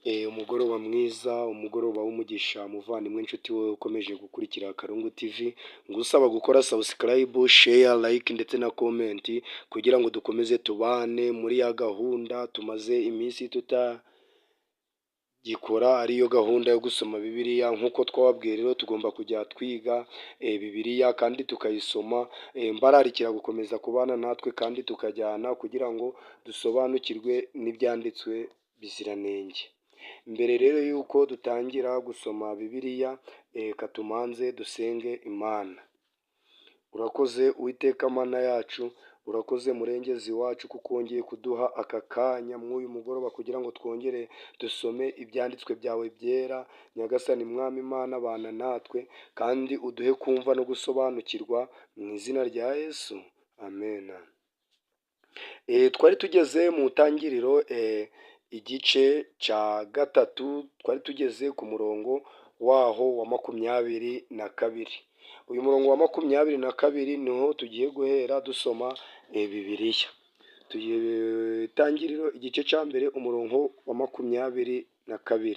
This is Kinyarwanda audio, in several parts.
Umugoroba mwiza, umugoroba w'umugisha, muvandimwe, inshuti wowe ukomeje gukurikira Karungu TV, ngusaba gukora subscribe, share, like ndetse na comment kugira ngo dukomeze tubane muri ya gahunda tumaze iminsi tutagikora, ariyo gahunda yo gusoma Bibiliya. Nk'uko twababwiye rero, tugomba kujya twiga Bibiliya kandi tukayisoma. Mbararikira gukomeza kubana natwe kandi tukajyana kugira ngo dusobanukirwe n'ibyanditswe biziranenge. Mbere rero y'uko dutangira gusoma Bibiliya, reka tumanze dusenge Imana. Urakoze Uwiteka Mana yacu, urakoze Murengezi wacu, kuko wongeye kuduha aka kanya mw'uyu mugoroba kugira ngo twongere dusome ibyanditswe byawe byera. Nyagasani Mwami Imana, bana natwe kandi uduhe kumva no gusobanukirwa, mu izina rya Yesu, amen. Twari tugeze mu Ntangiriro igice cya gatatu, twari tugeze ku murongo waho wa 22. Uyu murongo wa 22 niho tugiye guhera dusoma Bibiliya. Itangiriro igice cya mbere, umurongo wa 22.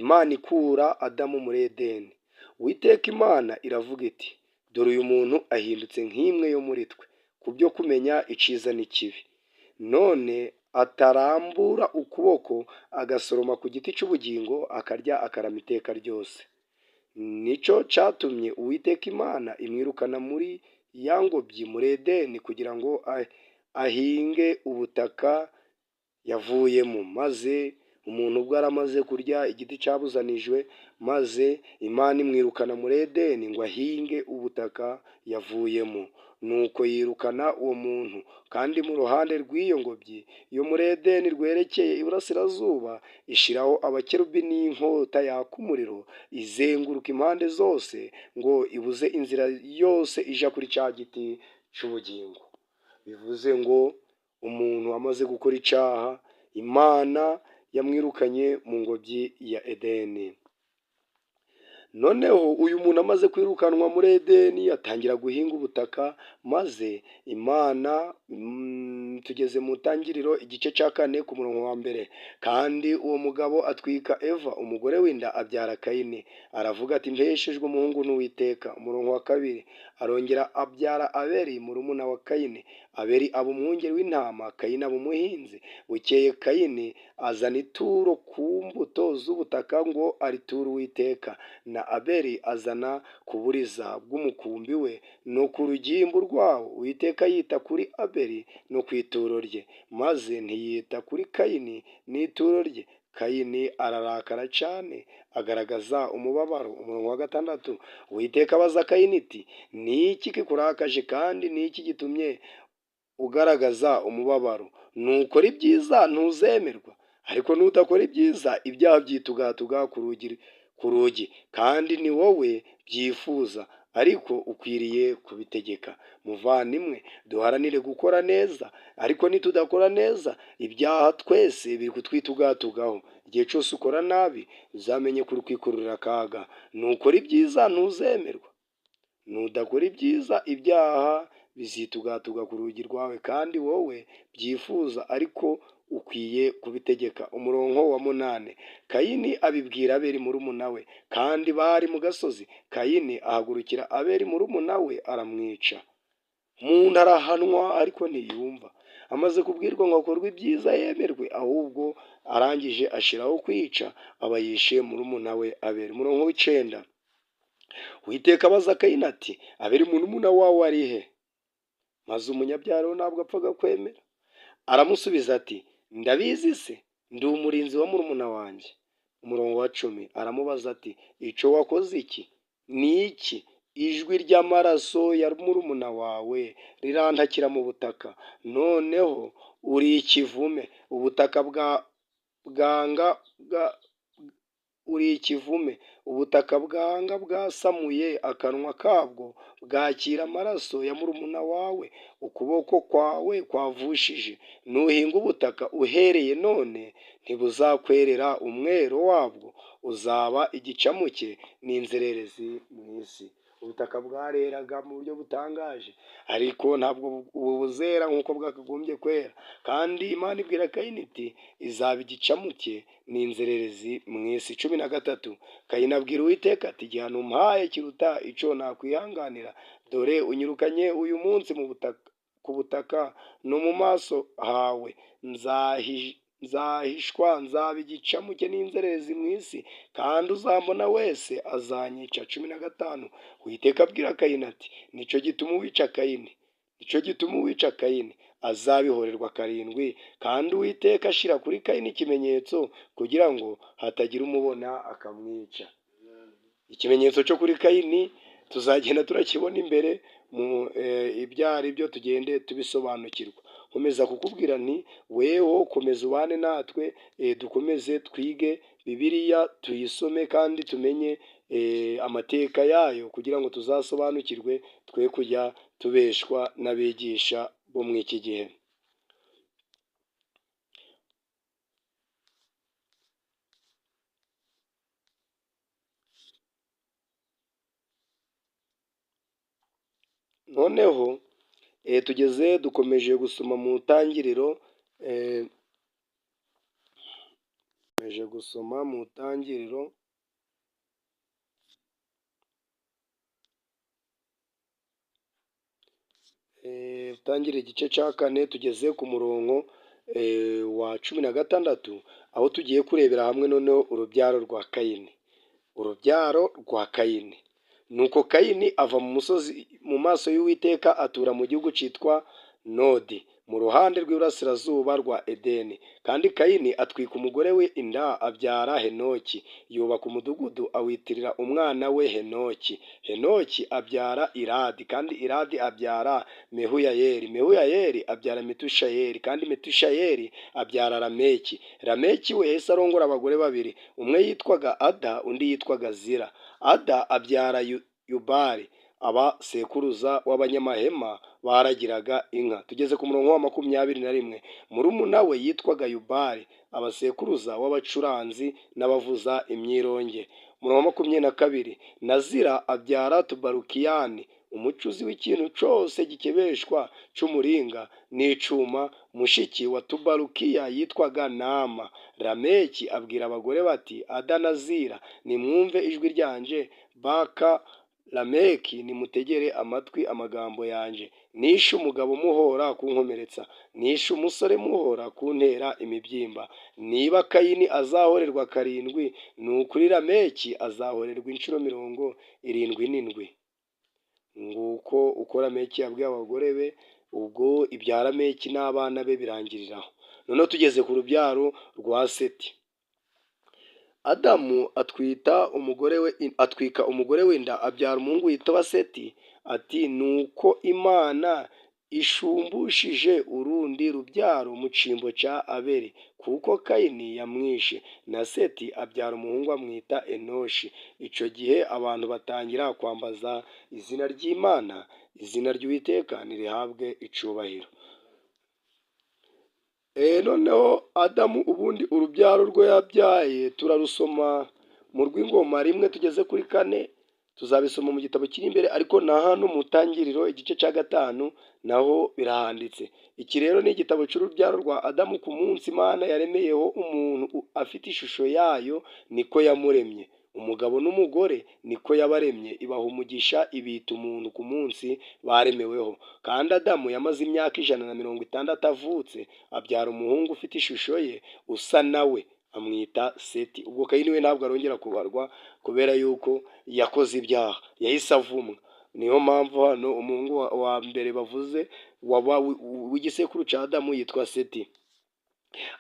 Imana ikura Adamu muri Edeni. Uwiteka Imana iravuga iti: "Dore uyu muntu ahindutse nk'imwe yo muri twe ku byo kumenya icyiza n'ikibi. None atarambura ukuboko agasoroma ku giti cy'ubugingo, akarya akarama iteka ryose." Nicyo cyatumye Uwiteka Imana imwirukana muri ya ngobyi muri Edeni kugira ngo ahinge ubutaka yavuyemo. Maze umuntu ubwo aramaze kurya igiti cyabuzanijwe, maze Imana imwirukana muri Edeni ngo ahinge ubutaka yavuyemo. Nuko yirukana uwo muntu, kandi mu ruhande rw'iyo ngobyi yo muri Edeni rwerekeye iburasirazuba ishyiraho abakerubi n'inkota yaka umuriro izenguruka impande zose ngo ibuze inzira yose ija kuri cya giti cy'ubugingo. Bivuze ngo umuntu amaze gukora icyaha, Imana yamwirukanye mu ngobyi ya Edeni. Noneho uyu muntu amaze kwirukanwa muri Edeni atangira guhinga ubutaka, maze Imana, tugeze mu Ntangiriro igice cya kane ku murongo wa mbere. Kandi uwo mugabo atwika Eva umugore w'inda, abyara Kayini. Aravuga ati: "Mpeshejwe umuhungu n'Uwiteka." Umurongo wa kabiri, arongera abyara Abeli murumuna wa Kayini. Abeli aba umwungeri w'intama, Kayini aba umuhinzi. Bukeye Kayini azana ituro ku mbuto z'ubutaka ngo ariture Uwiteka, na Abeli azana ku buriza bw'umukumbi we no ku rugimbu rwawo. Uwiteka yita kuri Abeli no ku ituro rye, maze ntiyita kuri Kayini n'ituro rye. Kayini ararakara cyane, agaragaza umubabaro. Umurongo wa gatandatu, Uwiteka abaza Kayini ati: "Ni iki kikurakaje, kandi ni iki gitumye ugaragaza umubabaro? Nukora ibyiza ntuzemerwa? Ariko nudakora ibyiza, ibyaha byitugatuga ku rugi, kandi ni wowe byifuza, ariko ukwiriye kubitegeka." Muvandimwe, duharanire gukora neza, ariko nitudakora neza, ibyaha twese biri kutwitugatugaho. Igihe cyose ukora nabi, uzamenye ko uri kwikururira akaga. Nukora ibyiza ntuzemerwa? Nudakora ibyiza, ibyaha bizitugatuga ku rugi rwawe, kandi wowe byifuza, ariko ukwiye kubitegeka. Umurongo wa munani, Kayini abibwira Abeli murumuna we, kandi bari mu gasozi. Kayini ahagurukira Abeli murumuna we, aramwica. Umuntu arahanwa ariko ntiyumva. Amaze kubwirwa ngo akorwe ibyiza yemerwe, ahubwo arangije ashiraho kwica, aba yishe murumuna we Abeli. Umurongo w'icenda, Uwiteka abaza Kayini ati: "Abeli murumuna wawe ari he?" Maze umunyabyaha ntabwo apfaga kwemera. Aramusubiza ati: "Ndabizi se? Ndi umurinzi wa murumuna wanjye?" Umurongo wa 10, aramubaza ati: "Icyo wakoze iki ni iki? Ijwi ry'amaraso ya murumuna wawe rirantakira mu butaka. Noneho uri ikivume, ubutaka bwa bwanga bwa uri ikivume, ubutaka bwanga bwasamuye akanwa kabwo bwakira amaraso ya murumuna wawe ukuboko kwawe kwavushije. Nuhinga ubutaka uhereye none, ntibuzakwerera umwero wabwo, uzaba igicamuke n'inzererezi mu isi." Ubutaka bwareraga mu buryo butangaje, ariko ntabwo ubu buzera nk'uko bwakagombye kwera. Kandi Imana ibwira Kayini iti izaba igicamuke n'inzererezi mu isi. 13 Kayini abwira Uwiteka ati igihano umpaye kiruta ico nakwihanganira, dore unyirukanye uyu munsi mu butaka ku butaka no mu maso hawe nzahishwa, nzaba igicamuke n'inzererezi mu isi, kandi uzambona wese azanyica. 15 Uwiteka abwira Kayini ati nicyo gituma uwica Kayini, nicyo gituma uwica Kayini azabihorerwa 7. Kandi Uwiteka ashyira kuri Kayini ikimenyetso kugira ngo hatagira umubona akamwica. Ikimenyetso cyo kuri Kayini tuzagenda turakibona imbere mu ibyo ari byo, tugende tubisobanukirwa. Nkomeza kukubwira nti weho komeza ubane natwe, dukomeze twige Bibiliya, tuyisome kandi tumenye amateka yayo kugira ngo tuzasobanukirwe, twe kujya tubeshwa n'abigisha bo mu iki gihe. Noneho tugeze dukomeje gusoma mu ntangiriro, dukomeje gusoma mu ntangiriro tangire igice cya 4, tugeze ku murongo wa 16, aho tugiye kurebera hamwe noneho urubyaro rwa Kayini. Urubyaro rwa Kayini. Nuko Kayini ava mu musozi mu maso y'Uwiteka atura mu gihugu cyitwa Nodi, mu ruhande rw'iburasirazuba rwa Edeni. Kandi Kayini atwika umugore we inda abyara Henoki, yubaka umudugudu awitirira umwana we Henoki. Henoki abyara Iradi, kandi Iradi abyara Mehuyayeli. Mehuyayeli abyara Metushayeli, kandi Metushayeli abyara Lameki. Lameki we yahise arongora abagore babiri, umwe yitwaga Ada, undi yitwaga Zira. Ada abyara Yubali, aba sekuruza w'abanyamahema baragiraga inka. Tugeze ku murongo wa 21. Murumuna we yitwaga Yubali, aba sekuruza w'abacuranzi n'abavuza imyironge. Umurongo wa 22. Nazira abyara Tubalukiyani, umucuzi w'ikintu cyose gikebeshwa cy'umuringa n'icuma. Mushiki wa Tubalukiya yitwaga Nama. Lameki abwira abagore bati Ada na Zira, nimwumve ijwi ryanje, baka Lameki nimutegere amatwi amagambo yanje. Nishe umugabo muhora kunkomeretsa, nishe umusore muhora kuntera imibyimba. Niba Kayini azahorerwa 7, ni ukuri Lameki azahorerwa inshuro 77. Nguko uko Lameki yabwiye abagore be, ubwo ibya Lameki n'abana be birangiriraho. Noneho tugeze ku rubyaro rwa Seti. Adamu atwita umugore we, atwika umugore w'inda abyara umuhungu witwa Seti, ati nuko Imana ishumbushije urundi rubyaro mu cyimbo cya Abeli, kuko Kayini yamwishe. Na Seti abyara umuhungu amwita Enoshi. Icyo gihe abantu batangira kwambaza izina ry'Imana, izina ry'Uwiteka nirihabwe icubahiro. Noneho Adamu ubundi urubyaro rwe yabyaye turarusoma mu rw'ingoma 1 tugeze kuri 4, tuzabisoma mu gitabo kiri imbere, ariko na hano mu ntangiriro igice cya 5 naho birahanditse. Iki rero ni igitabo cy'urubyaro rwa Adamu. Ku munsi Imana yaremeyeho umuntu afite ishusho yayo, niko yamuremye. Umugabo n'umugore niko yabaremye, ibaha umugisha, ibita umuntu ku munsi baremeweho. Kandi Adamu yamaze imyaka 160 avutse, abyara umuhungu ufite ishusho ye usa nawe, amwita Seti. Ubwo Kayini we ntabwo arongera kubarwa kubera yuko yakoze ibyaha, yahise avumwa. Niyo mpamvu hano umuhungu wa mbere bavuze w'igisekuru cya Adamu yitwa Seti.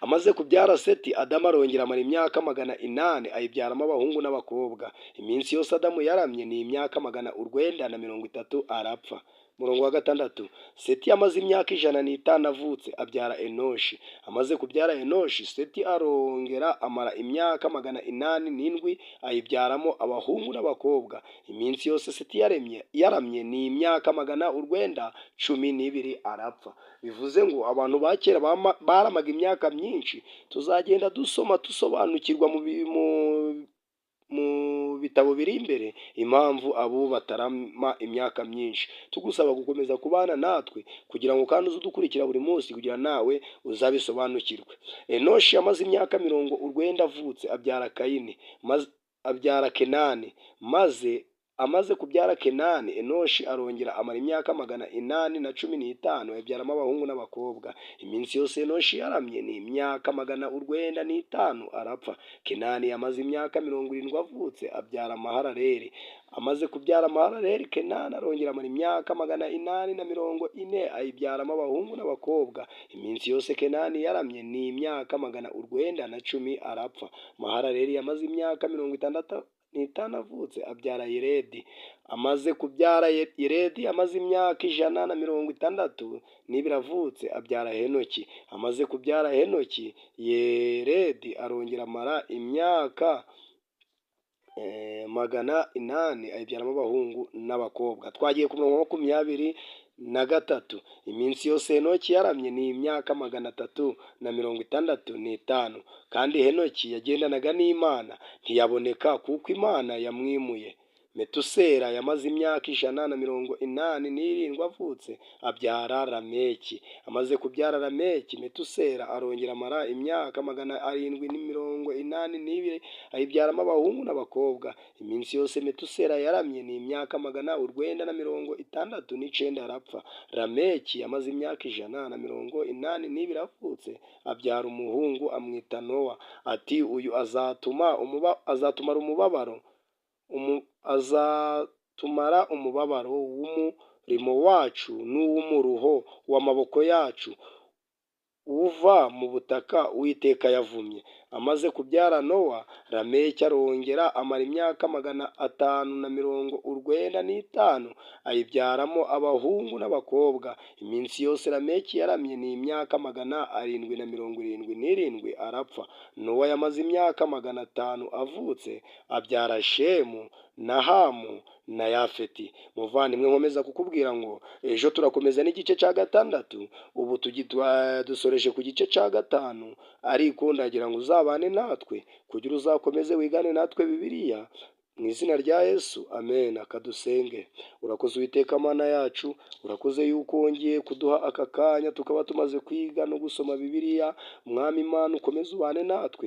Amaze kubyara Seti, Adamu arongera amara imyaka 800, ayibyaramo abahungu n'abakobwa. Iminsi yose Adamu yaramye ni imyaka 930, arapfa. Murongo wa 6. Seti yamaze imyaka 105 avutse, abyara Enoshi. Amaze kubyara Enoshi, Seti arongera amara imyaka 807, ayibyaramo abahungu n'abakobwa. Iminsi yose Seti yaramye ni imyaka 912, arapfa. Bivuze ngo abantu ba kera baramaga imyaka myinshi. Tuzagenda dusoma tusobanukirwa mu Mu bitabo biri imbere impamvu abo batarama imyaka myinshi. Tugusaba gukomeza kubana natwe kugira ngo kandi uze udukurikira buri munsi, kugira nawe uzabisobanukirwe. Enoshi yamaze imyaka 90 avutse, abyara Kayini, maze abyara Kenani. Maze amaze kubyara Kenani, Enoshi arongera amara imyaka 815, abyaramo abahungu n'abakobwa. Iminsi yose Enoshi yaramye ni imyaka 905, arapfa. Kenani yamaze imyaka 70 avutse, abyara Mahalaleli. Amaze kubyara Mahalaleli, Kenani arongera amara imyaka 840, ayibyaramo abahungu n'abakobwa. Iminsi yose Kenani yaramye ni imyaka 910, arapfa. Mahalaleli yamaze imyaka 65 avutse, abyara Yeredi. Amaze kubyara Yeredi, amaze imyaka 162 avutse, abyara Henoki. Amaze kubyara Henoki, Yeredi arongera amara imyaka 800, ayibyaramo abahungu n'abakobwa. Twagiye ku murongo wa 23. Iminsi yose Henoki yaramye ni imyaka 365, kandi Henoki yagendanaga n'Imana, ntiyaboneka kuko Imana yamwimuye. Metusera yamaze imyaka 187 avutse, abyara Lameki. Amaze kubyara Lameki, Metusera arongera amara imyaka 782, ayibyaramo abahungu n'abakobwa. Iminsi yose Metusera yaramye ni imyaka 969, arapfa. Lameki yamaze imyaka 182 avutse, abyara umuhungu, amwita Nowa, ati: "Uyu azatuma azatumara umubabaro, azatumara umubabaro w'umurimo wacu n'uw'umuruho w'amaboko yacu uva mu butaka Uwiteka yavumye." Amaze kubyara Nowa, Lameki arongera amara imyaka 595, ayibyaramo abahungu n'abakobwa. Iminsi yose Lameki yaramye ni imyaka 777, arapfa. Nowa yamaze imyaka 500 avutse, abyara Shemu na Hamu na Yafeti. Muvandimwe, nkomeza kukubwira ngo ejo turakomeza n'igice cya gatandatu. Ubu dusoreje ku gice cya gatanu, ariko ndagira ngo uzabane natwe kugira uzakomeze wigane natwe Bibiliya, mu izina rya Yesu, amen. Kadusenge. Urakoze Uwiteka Mana yacu, urakoze yuko wongeye kuduha aka kanya tukaba tumaze kwiga no gusoma Bibiliya. Mwami Imana, ukomeze ubane natwe.